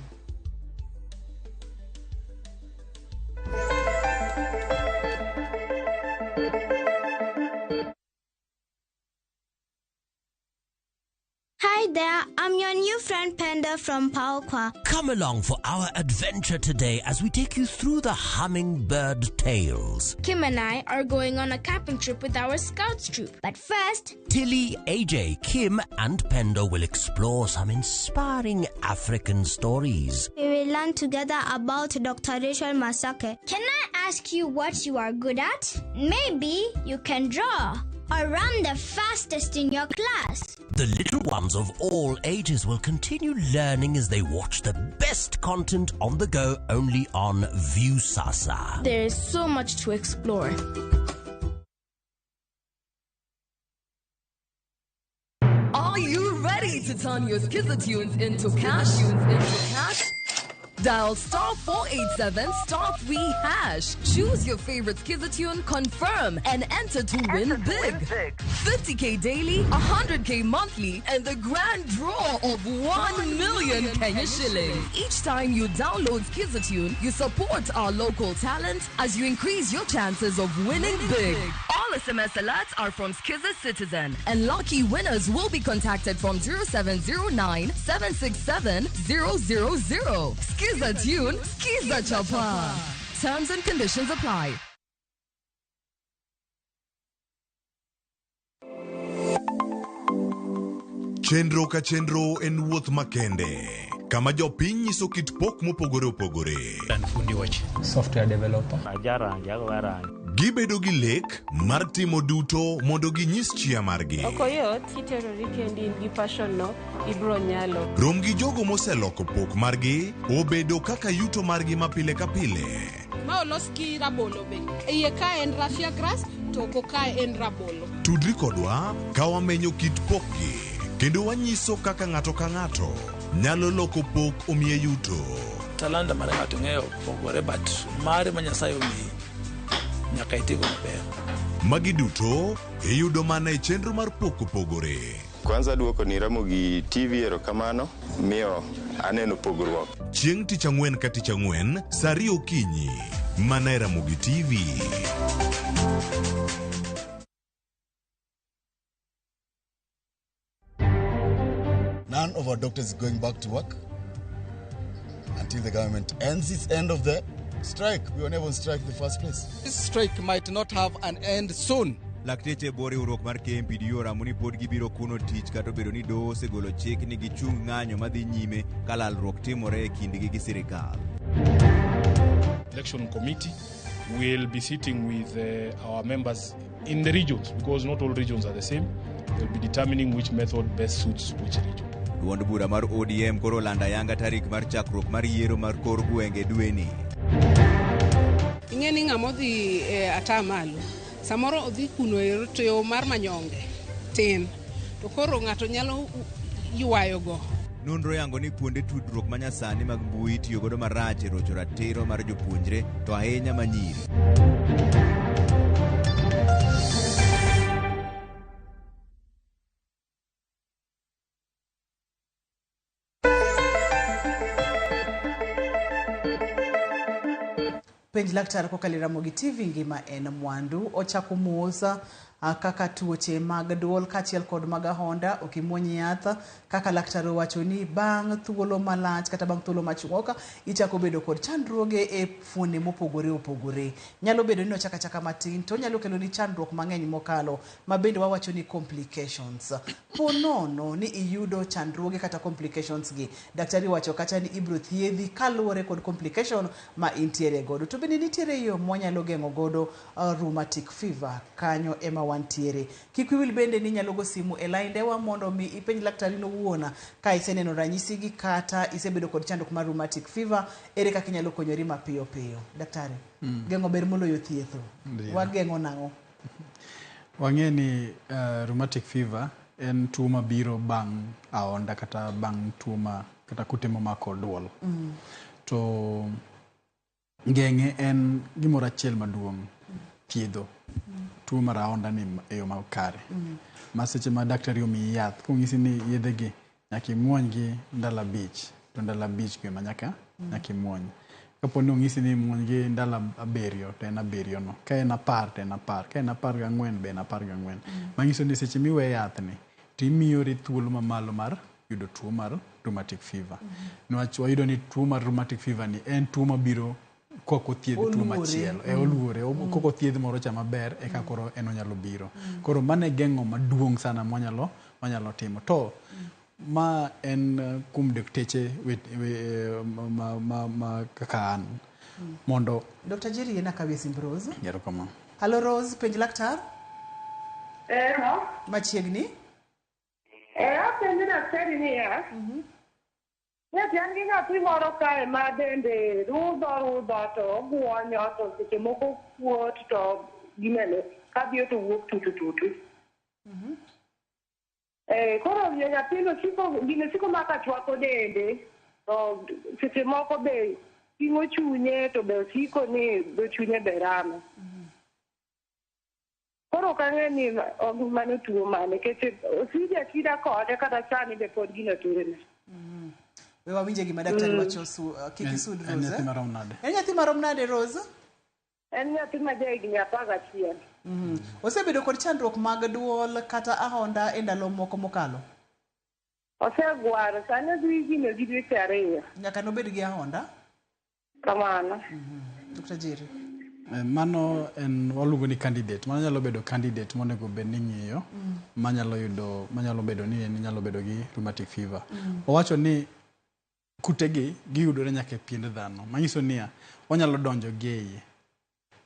Hi there, I'm your new friend Penda from Paokwa. Come along for our adventure today as we take you through the hummingbird tales. Kim and I are going on a camping trip with our scouts troop. But first, Tilly, AJ, Kim and Penda will explore some inspiring African stories. We will learn together about Dr. Rachel Masake. Can I ask you what you are good at? Maybe you can draw or run the fastest in your class. The little ones of all ages will continue learning as they watch the best content on the go only on Viusasa. There is so much to explore. Are you ready to turn your Skiza tunes into cash? Dial *487 *3#. Choose your favorite Skiza tune, confirm, and enter to win big. 50K daily, 100K monthly, and the grand draw of 1 million Kenya shillings. Each time you download Skiza tune, you support our local talent as you increase your chances of winning big. All SMS alerts are from Skiza Citizen, and lucky winners will be contacted from 0709 767 000. Skiza tune, Skiza Chapa. Terms and conditions apply. Chenro ka chenro en wuoth makende kama jopiny nyiso kit pok mopogore opogore. Software developer. Gibedo gi lek mar timo duto mondo ginyis chia margi. Ok oyot, kiterori kendi in gi passion no, ibro nyalo. Rom gi jogo moseloko pok margi obedo kaka yuto margi ma pile ka pile. Ma olos gi rabolo be. Iye ka en raffia grass, to oko ka en rabolo. Tudri kodwa ka wamenyo kit pokgi kendo wanyiso kaka ng'ato ka ng'ato nyalo loko pok omiye yuto. Talanta mar ng'ato ng'eyo pogore, but mare ma Nyasaye omiyi nyaka itigo maber. Magi duto iyudo mana e chenro mar pok opogore. Kwanza duoko ni Ramogi TV erokamano, miyo aneno pogruok. Chieng' tich ang'wen ka tich ang'wen, saa 2 okinyi, mana e Ramogi TV. None of our doctors is going back to work until the government ends its end of the strike. We were never on strike in the first place. This strike might not have an end soon. Lakteche e bwo riwruok mar KMPDU oramo ni pod gibiro kuno tich kata obedo ni doho osegolo chik ni gichung ng'anyo madhi nyime ka lalruok timore e kindgi gi sirikal. Election committee will be sitting with our members in the regions, because not all regions are the same. They'll be determining which method best suits which region. Duond bura mar ODM koro olando ayanga tarik mar chakruok mar yiero mar kor gwenge dweni. Ing'e ni ng'ama odhi ata malo, samoro odhi kuno ero to yo mar manyonge tin, to koro ng'ato nyalo ywayogo. Nonro yango ni kuonde tudruok manyasani mag mbui tiyo godo marach e rocho ratiro mar jopuonjre to ahinya manyiri. Penj laktar kokalo e Ramogi TV ngima en mwandu. Ochako mos Kaka tuoche mag duol kaachiel kod mag ahonda, ok imuony yath. Kaka laktar owacho ni bang' thuolo malach kata bang' thuolo machuok, ichako bedo kod chandruoge e fuonde mopogore opogore. Nyalo bedo ni nochako achaka matin to onyalo keloni chandruok mang'eny mokalo ma bende wawacho ni complications. Po nono ni iyudo chandruoge kata complications gi, daktari wacho kacha ni ibro thiedhi kaluwore kod complication ma intiere godo. To bende nitiere yo mwanyalo geng'o godo rheumatic fever, kanyo ema wantiere. Kik wiwi wil bende ni inyalo go simu e laindewa mondo mi ipenj laktari owuon ka iseneno ranyisi gi kata isebedo kod chandruok mar rheumatic fever, ere kaka inyalo konyori mapiyo piyo. Daktari, geng'o ber moloyo thietho. Ndiyo. Wageng'o nang'o? Wang'e ni rheumatic fever en tuo mabiro bang' aonda kata bang' tuo ma kata kute momako duol. To geng'e en gimoro achiel maduong', thiedho tuo mar aonda ni e yo makare. Ma seche ma daktari omiyi yath, konyisi ni yedhe gi nyaka imuony gi ndalo 5, to ndalo 5 go ema nyaka imuony. Kapo ni onyisi ni imuony gi ndalo 7 to en 7 no. Ka en 10 to en 10, ka en 14 be en 14. Manyiso ni seche miwe yath ni, to imiyori thuolo mamalo mar yudo tuo mar rheumatic fever. Niwach wayudo ni tuo mar rheumatic fever ni en tuo mabiro kok othiedh tuo machielo. Oluore. Kok othiedh moro cha maber, eka koro en onyalo biro. Koro mano e geng'o maduong' sana mwanyalo timo. To ma en kuom dakteche ma kaka an. Mondo Dr. Jerry yena kawie simb Rose. Erokamano. Hello Rose, penj laktar. Ero. Machiegni. Apenjo daktari niya. Nyathi an gi nyathi moro kae ma dende rudho to oguonyo to seche moko kuot to ginene kabiro to wuok tutu tutu. Koro nyathino siko gine siko maka chwako dende to seche moko be ting'o chunye to be osiko ni dho chunye be rame. Koro ok ang'e ni mano tuo mane nikech osija akida kode kata sani be pod gino turene. We wawinje gima daktari wacho, kik isud En Rose. nyathi marom nade? En nyathi marom nade Rose? En nyathi ma jahigni 11. Osebedo kod chandruok mag duol kata ahonda e ndalo moko mokalo? Osegwaro, sani odhi gino gi dweche 2. Nyaka nobed gi ahonda? Kamano. Dr. Jerry. Mano en waluongo ni candidate. Mano nyalo bedo candidate monego bed ni ing'iyo, manyalo yudo, manyalo bedo ni en nyalo bedo gi rheumatic fever. Owacho ni kutegi giyudore nyaka e piend dhano. Manyiso niya, onyalo donjo gi e iye.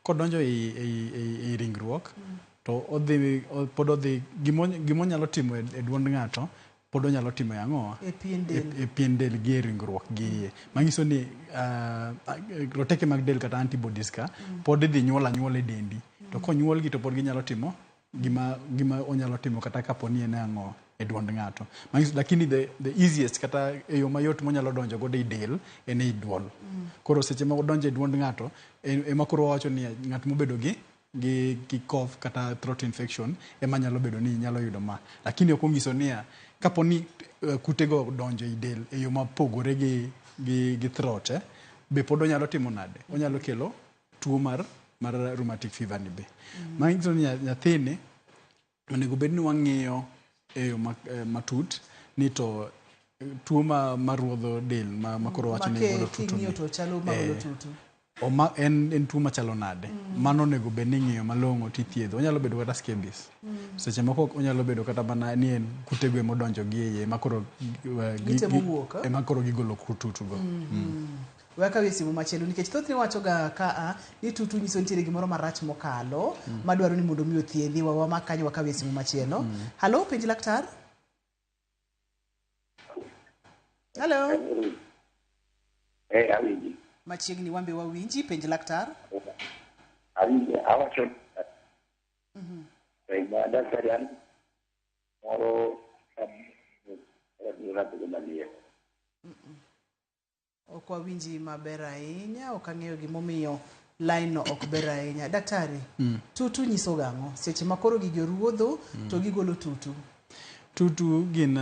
Kodonjo ei ringruok, to odhi, pod odhi, gimonyalo timo e duond ng'ato, pod onyalo timo e ang'o? E pien del. E pien del gi e ringruok gi iye. Manyiso ni roteke mag del kata antibodies ka, pod idhi nyuol anyuola e dendi. To konyuolgi to pod ginyalo timo gima onyalo timo kata kapo ni en ang'o e duond ng'ato. Manyiso, lakini the easiest kata e yo mayot monyalo donjo godo e del en ei duol. Koro seche ma odonjo e duond ng'ato, ema koro wawacho ni ng'at mobedo gi cough kata throat infection ema nyalo bedo ni nyalo yudo ma. Lakini ok onyiso niya, kapo ni kutego donjo e del e yo mopogore gi throat, be pod onyalo timo nade? Onyalo kelo tuo mar rheumatic fever ni be. Manyiso ni nyathini onego bed ni wang'iyo e yo matut ni to tuo ma ruodho del ma koro wacho ni golo tutu ni. To chalo ma golo tutu. En tuo machalo nade? Mano onego bed ni ing'iyo malong'o tithiedho. Onyalo bedo kata scabies. Seche moko onyalo bedo kata mana ni en kutego emodonjo gi e iye ema koro Gitemo wuok, ema koro gigolo tutu go. We akawie simu machielo nikech thothne wacho ga ka ni tutu nyiso nitiere gimoro marach mokalo madwaro ni mondo mi othiedhi. Wamak kanyo wakawie simu machielo. Hello, penj laktar. Hello. Awinji. Machiegni wambe wawinji, penj laktar. Awinji, awacho. Daktari an moro Ok wawinji maber ahinya, ok ang'eyo gimomiyo line no ok ber ahinya. Daktari, tutu nyiso gang'o? Seche ma koro gigi oruodho to gigolo tutu. Tutu gin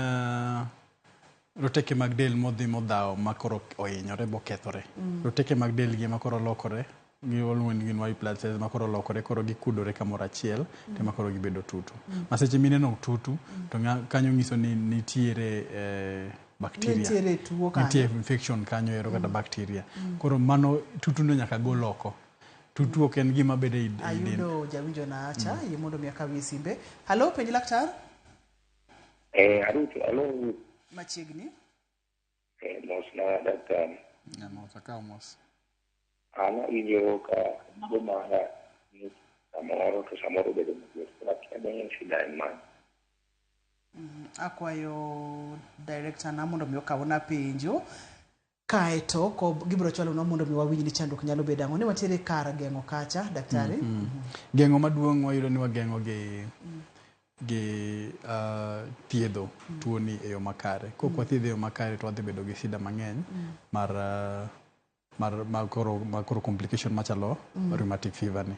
roteke mag del modhi modhawo ma koro ohinyore bokethore. Roteke mag del gi ema koro lokore Giluongo ni gin white blood cells ma koro olokore koro gikudore kamoro achiel to ema koro gibedo tutu. Ma seche mineno tutu to kanyo nyiso ni nitiere bacteria. Nitiere tuo kanyo. Nitie infection kanyo ero kata bacteria. Koro mano tutu no nyaka gol oko. Tutu ok en gima bedo ei del. Ayudo jawinjo na acha yie mondo mi akawie simbe. Halo, penj laktar. Aruto, alo. Machiegni. Mos na daktari. Mos akaw mos. An awinjo ka dugo mara ni samoro to samoro bedo mager. Koro akia ni shida en mane. Akwayo director na mondo mi okawna penjo. Kaeto gibiro chwalonwa mondo mi wawinj ni chandruok nyalo bedo ang'o. Ne wantiere kar geng'o kacha, daktari. Geng'o maduong' wayudo ni wageng'o gi thiedho tuoni e yo makare. Kok wathiedhe e yo makare to wadhi bedo gi shida mang'eny mar koro complication machalo rheumatic fever ni.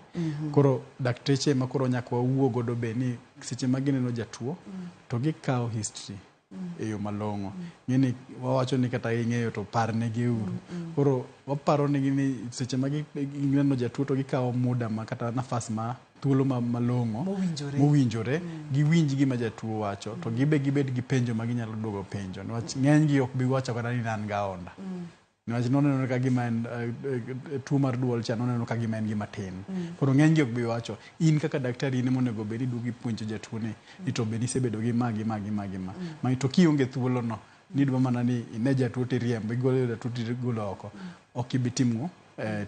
Koro dakteche ma koro nyaka wawuo godo be ni seche ma gineno jatuo to gikawo history e yo malong'o. Ng'eni wawacho ni kata ing'eyo to parnegi uru. Koro waparo negi ni seche ma gineno jatuo to gikawo muda ma kata nafas ma thuolo malong'o mowinjore giwinj gima jatuo wacho to gibe gibed gi penjo ma ginyalo duogo penjo niwach ng'eny gi ok bi wacho kata ni an ga ahonda. Niwach noneno ka gima en tuo mar duol cha noneno ka gima en gima tin. Koro ng'eny gi ok bi wacho. In kaka daktari in ema onego bed ni iduogo ipuonjo jatuo ni ni to be nisebedo gi ma gi ma gi ma gi ma. Ma to kionge thuolo no nidwa mana ni ine jatuo tiriembo igolo jatuo tigolo oko. Ok ibi timo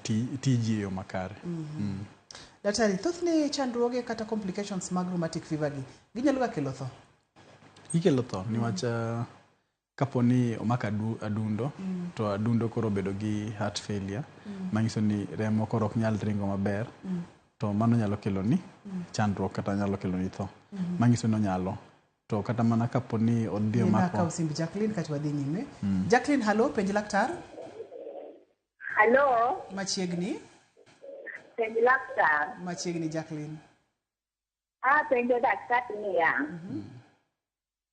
tiji e yo makare. Daktari, thothne chandruoge kata complications mag rheumatic fever gi ginyalo ga kelo tho? Gikelo tho niwach kapo ni omako adundo to adundo koro obedo gi heart failure manyiso ni remo koro ok nyal ringo maber to mano nyalo kelo ni chandruok kata nyalo kelo ni tho. Manyiso ni onyalo. To kata mana kapo ni odhi omako. Akaw simb Jacqueline kaeto wadhi nyime. Jacqueline, halo, penj laktar. Halo. Machiegni. Penj laktar. Machiegni Jacqueline. Penjo daktari niya.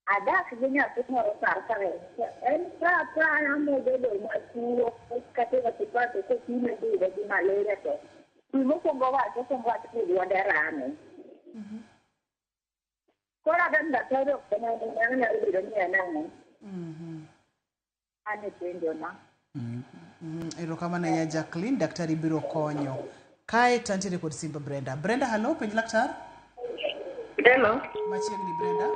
Adak gi nyathi moro kar kae. En ka mobedo matuo kata e osiptal to kopime tiyudo gi malaria to gimokwongo wacho okwongo wacho ni duonde rame. Koro adwaro ni daktari okonya ni mano nyalo bedo ni en ang'o. Mano e penjona. Erokamano ahinya Jacqueline, daktari biro konyo. Kae to antiere kod simb Brenda. Brenda, halo, penj laktar. Hello. Machiegni Brenda.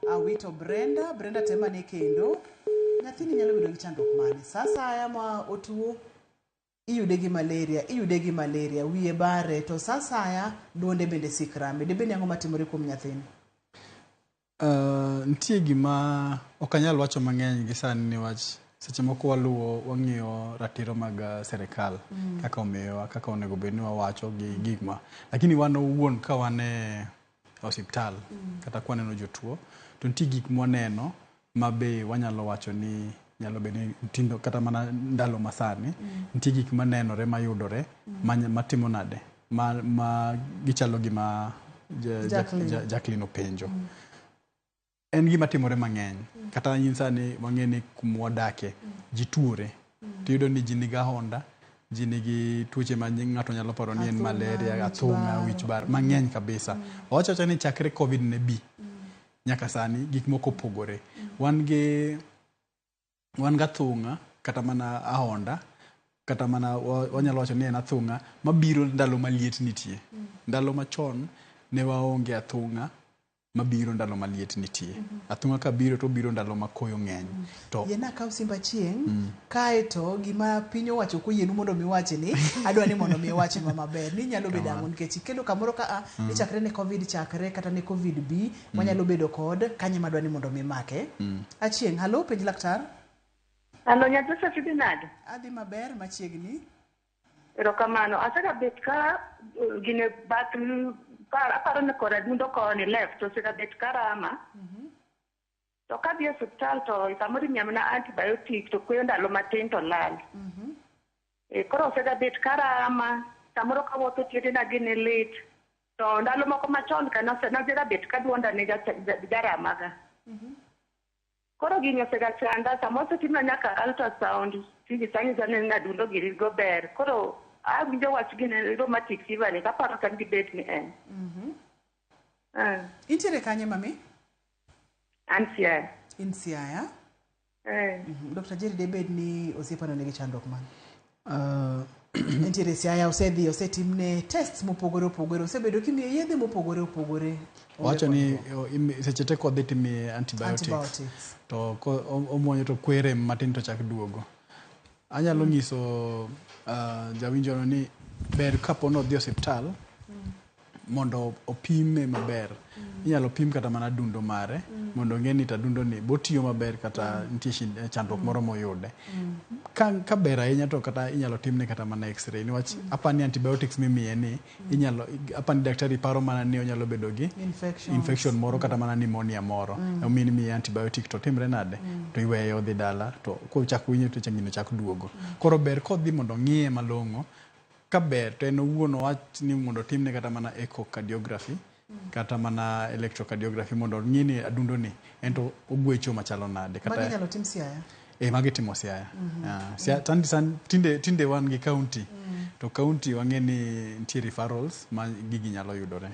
Awito Brenda, Brenda temane kendo. Nyathini nyalo bedo gi chandruok mane? Sa asaya ma otuo iyude gi malaria, wiye bare to sa asaya duonde bende sik rame. Dibed ni ang'o matimore kuom nyathini? Nitie gima ok anyal wacho mang'eny gi sani niwach seche moko waluwo wang'iyo ratiro mag sirikal kaka omiyowa kaka onego bed ni wawacho gi gik ma lakini wan owuon ka wan e osiptal kata ka waneno jotuo to nitie gik mwaneno ma be wanyalo wacho ni nyalo bedo ni tindo kata mana ndalo masani nitie gik manenore mayudore matimo nade ma gichalo gima Jacqueline openjo. En gima timore mang'eny kata in sani wang'e ni kuma wadake ji tuore tiyudo ni ji nigi ahonda ji nigi tuoche ma ng'ato nyalo paro ni en malaria, athung'a, wich bar mang'eny kabisa. Wawacho awacha ni chakre COVID ne bi nyaka sani gik moko opogore. Wan gi athung'a kata mana ahonda kata mana wanyalo wacho ni en athung'a mabiro ndalo ma liet nitie. Ndalo machon ne waonge athung'a mabiro ndalo ma liet nitie. Athung'a kabiro to obiro ndalo ma koyo ng'eny. To Yiena akaw simba chieng' kaeto gima piny owacho koyienu mondo mi wachi ni adwa ni mondo mi iwachnwa maber ni nyalo bedo ang'o nikech ikelo kamoro ka a ni chakre ne COVID chakre kata ne COVID bi wanyalo bedo kod kanye madwa ni mondo mi make. Achieng', halo, penj laktar. Halo, nya Joseph, idhi nade? Adhi maber, machiegni. Erokamano. Asegabet ka gine bath aparo ni kor adundo koni left osegabet ka rama. To kadhi e osiptal to samoro imiya mana antibiotic to kweyo ndalo matin to lal. Koro osegabet ka rama, samoro kawuotho tiendena gini lit. To ndalo moko machon ka nasegabet ka duonda ne jaramaga. Koro gini osegachanda, samoro osetimna nyaka ultrasound, tiji sani ni adundo giri go ber. Koro awinjo wach gini rheumatic fever ni kaparo ka dibed ni en. Intiere kanye mami? An Siaya. In Siaya? Eh. Dr. Jerry debed ni osiepano nigi chandruok mane? Entiere Siaya, osedhi osetimne tests mopogore opogore, osebedo kimiye yedhe mopogore opogore. Wacho ni seche te kodhi timiye antibiotics. Antibiotics. To omuonyo to kwere matin to chak duogo. Anyalo nyiso jawinjono ni ber kapo ni odhi osiptal mondo opime maber. Inyalo pim kata mana dundo mare mondo ong'e ni to adundo ni botiyo maber kata nitie chandruok moro moyude. Ka ber ahinya to kata inyalo timne kata mana x-ray niwach apani antibiotics mimiye ni inyalo apani daktari paro mana ni onyalo bedo gi Infections. infection moro kata mana pneumonia moro. Omiyo imiye antibiotic to timre nade? To iweye odhi dala to kochak winjo to gino chak duogo. Koro ber kodhi mondo ong'iye malong'o. Ka ber to en owuon owach ni mondo otimne kata mana echocardiography kata mana electrocardiography mondo ong'i ni adundo ni en to ogwecho machalo nade. Magi inyalo tim Siaya? Magi timo Siaya. Tinde wan gi county. To county wang'e ni nitie referrals ma gigi nyalo yudore.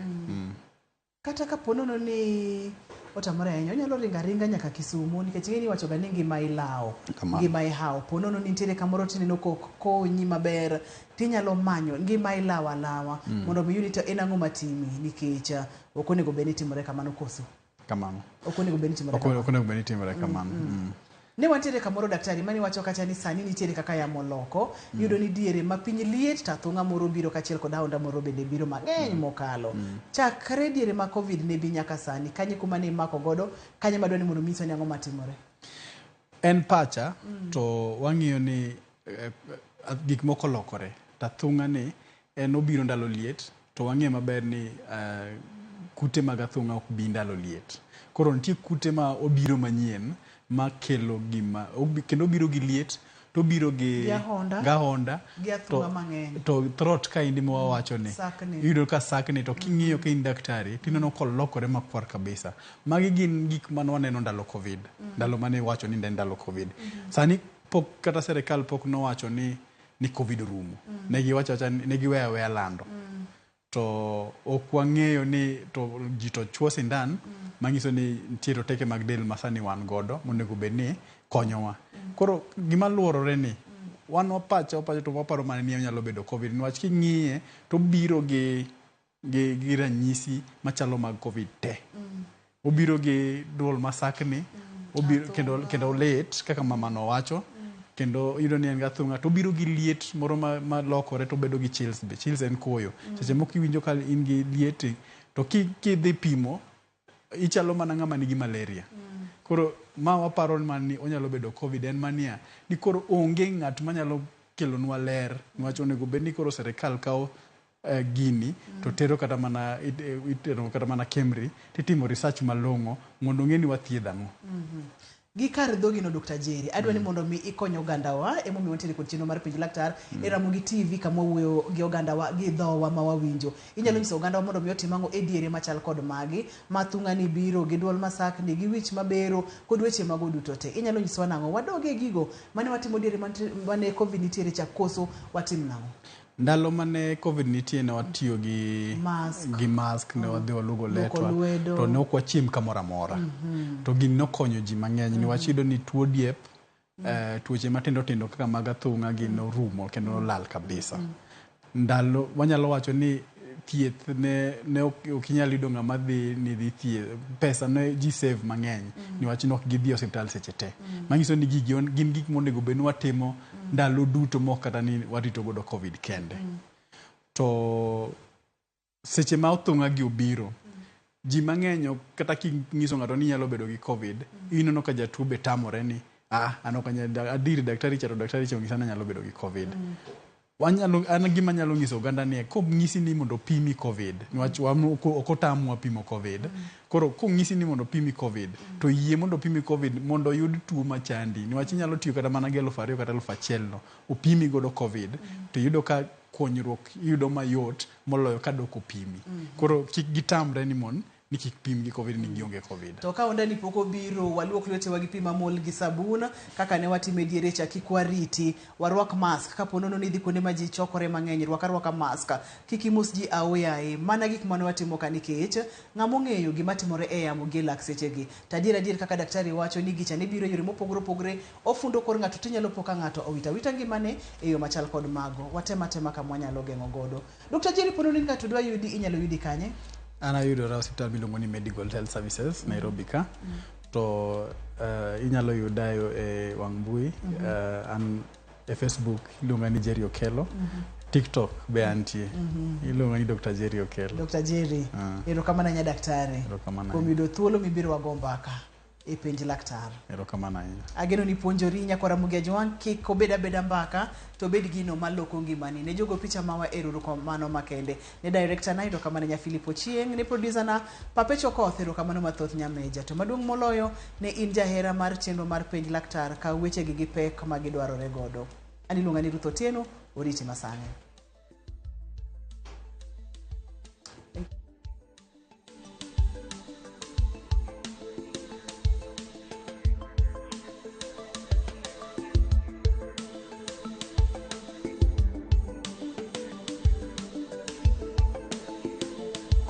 Kata kapo nono ni otamore ahinya, onyalo ringo aringa nyaka Kisumu nikech ing'e ni iwacho ga ni ngima ilawo, ngima ihawo. Po nono ni nitiere kamoro tineno kok konyi maber, tinyalo manyo ngima ilawo alawa mondo mi iyud to en ang'o matimi nikech ok onego bed ni timore kamano koso. Kamano. Ok onego bed ni timore kamano. Ok onego bed ni timore kamano. Ne wantiere kamoro daktari mane wacho kacha ni sani nitiere kaka yamo loko, iyudo ni diere ma piny liet to athung'a moro biro kaachiel kod aonda moro bende biro mang'eny mokalo. Chakre diere ma Covid ne bi nyaka sani, kanye kuma ne imako godo, kanye madwa ni mondo minyiswa ni ang'o matimore? En pacha to wang'iyo ni gik moko lokore. To athung'a ni en obiro ndalo liet to wang'eyo maber ni kute mag athung'a ok bi ndalo liet. Koro nitie kute ma obiro manyien makelo gima kendo obiro gi liet to obiro gi ahonda gi athung'a mang'eny to throat ka indi mawawacho ni iyudo ka sakni to king'iyo ka in daktari tineno kolokore makwar kabisa. Magi gin gik mane waneno ndalo Covid, ndalo mane iwacho ni ne ndalo Covid. Sani pok kata serikal pok nowacho ni Covid orumo. Ne giwacho awacha ne giweyo aweya lando. To ok wang'eyo ni to ji to chuo sindan manyiso ni nitie roteke mag del ma sani wan godo monego bed ni konyowa. Koro gima luorore ni wan wapacho to waparo mana ni onyalo bedo Covid niwach king'iye to obiro gi ranyisi machalo mag Covid te. Obiro gi duol masakni, obiro kendo lit kaka mama nowacho. Kendo iyudo ni en gi athung'a to obiro gi liet moro ma lokore to obedo gi chills be. Chills en koyo. Seche moko iwinjo ka in gi liet to kidhi pimo ichalo mana ng'ama nigi malaria. Koro ma waparo mana ni onyalo bedo Covid en mania ni koro onge ng'at manyalo kelonwa ler niwach onego bed ni koro serikal kawo gini to tero kata mana itero kata mana Kemri titimo research malong'o mondo ong'e ni wathiedh ang'o. Gi kar dhogino Dr. Jerry, adwa ni mondo mi ikony ogandawa, emomiyo wantiere kod chenro mar Penj Laktar e Ramogi TV kama wawuoyo gi ogandawa gi dhowa ma wawinjo. Inyalo nyiso ogandawa mondo mi otim ang'o e diere machal kod magi, ma thung'a ni biro, gi duol masakni, gi wich mabero, kod weche mago duto te. Inyalo nyisowa nang'o? Wadog e gigo mane watimo diere mane Covid nitiere cha, koso watim nang'o? Ndalo mane Covid nitie ne watiyo gi mask, ne wadhi walugo letwa, to ne ok wachiem kamoro amora. To gini nokonyo ji mang'eny niwach iyudo ni tuo diep, tuoche matindo tindo kaka mag athung'a gin norumo kendo nolal kabisa. Ndalo wanyalo wacho ni thieth ne ok inyal yudo ng'ama dhi ni dhi thieth, pesa ne ji save mang'eny niwach ne ok gidhi e osiptal seche te. Manyiso ni gigi gin gik monego bed ni watimo ndalo duto mok kata ni warito godo Covid kende. To seche ma athung'a gi obiro, ji mang'eny kata kinyiso ng'ato ni inyalo bedo gi Covid, ineno ka jatuo be tamore ni an ok anyal, adiri daktari cha to daktari cha onyisa ni anyalo bedo gi Covid. An gima anyalo nyiso oganda ni konyisi ni mondo opimi Covid, niwach ok otamwa pimo Covid. Koro konyisi ni mondo opimi Covid, to yie mondo opimi Covid mondo oyud tuo machandi, niwach inyalo tiyo kata mana gi 2000 kata 1000 no, opimi godo Covid, to iyudo ka konyruok iyudo mayot moloyo ka dok opimi. Koro kik gitamre ni mon ni kik pim gi Covid ni gionge Covid. To ka ondani pok obiro, waluok lwetewa gi pi mamol gi sabun kaka ne watimo e diere cha, kik wariti, warwak mask. Kapo nono ni idhi kuonde ma ji chokore mang'eny, rwak arwaka mask. Kik imos ji aoyaye. Mana gik mane watimo ka nikech ng'ama ong'eyo gima timore e yamo gi e lak sechegi. To adier adier kaka daktari wacho ni gicha ne biro e yore mopogore opogore, ofundo kor ng'ato tinyalo po ka ng'ato owito awita ngimane e yo machal kod mago. Watem atema kama wanyalo geng'o godo. Dr. Jerry, po nono ni ng'ato dwa yudi, inyalo yudi kanye? An ayudora e osiptal miluongo ni Medical Health Services Nairobi ka. To inyalo yuda e wang' mbui. An e Facebook iluonga ni Jerry Okello. TikTok be antie. Iluonga ni Dr. Jerry Okello. Dr. Jerry, erokamano ahinya daktari Erokamano kuom ahinya. yudo thuolo mibiro wago mbaka e penj laktar. Erokamano ahinya. Ageno ni puonjori nyakwara Ramogi Ajwang' kik obed abeda mbaka to obed gino maloko ngimani. Ne jogo picha mawa erokamano makende. Ne director na erokamano nya Philip Ochieng', ne producer na Papecho Okoth erokamano mathoth nyameja. To maduong' moloyo ne in jahera mar chenro mar penj laktar kaw wechegi gi pek ma gidwarore godo. An iluonga ni Ruth Otieno, oriti masani.